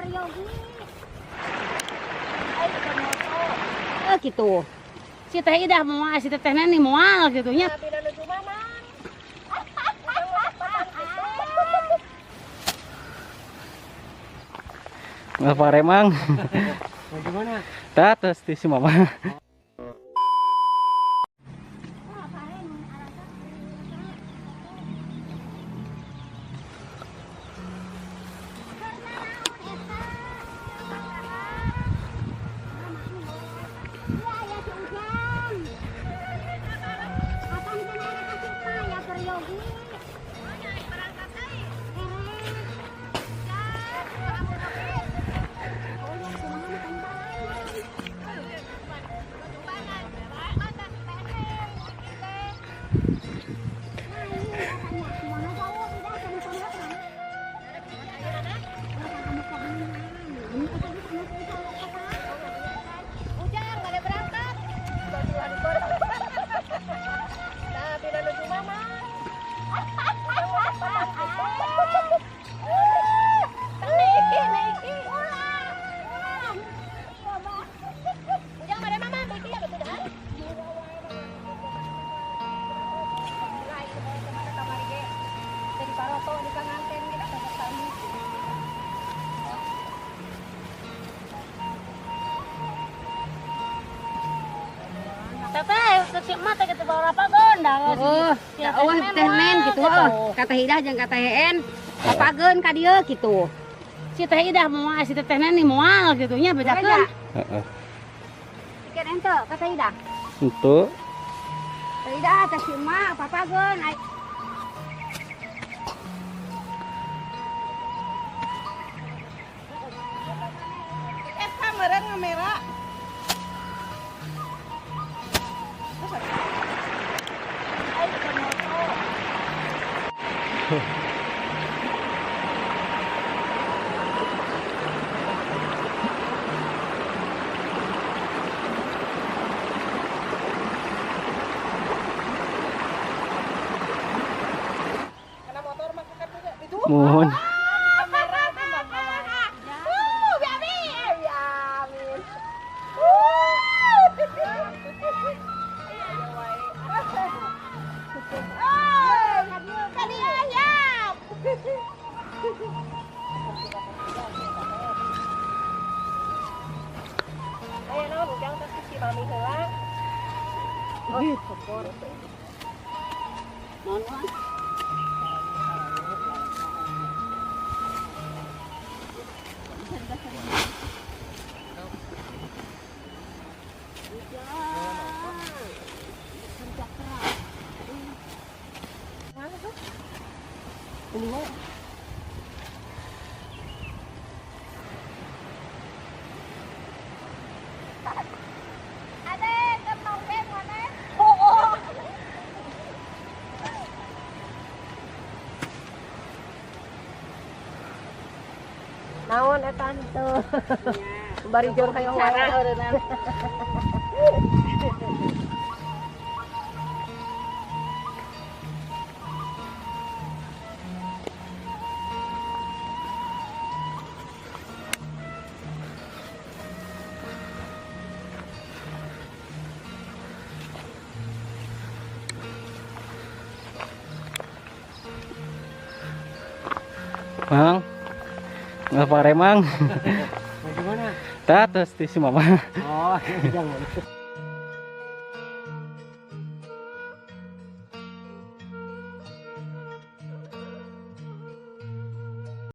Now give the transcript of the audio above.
Peryogi. Eh, gitu. Si Teh Idah moal, si Teteh Neni moal gitu nya. Ngapa remang? Bagaimana? Tatos di si mama. Oh, oh, Teh Nen gitu, oh, kata Idah jeung kata En, papageun ka dieu gitu. Si Teh Idah moal, si Teteh Neni moal gitu nya bejakeun. Heeh. Tiket ente kata Idah. Henteu. Teh Idah teh si emak papageun. Eta meureun ngamera. Mohon. Naon eta henteu. Bari jeung hayang wae eureunna. Mang. Ngapa remang? Bagaimana? Tatos di si mama. Oh, jangan.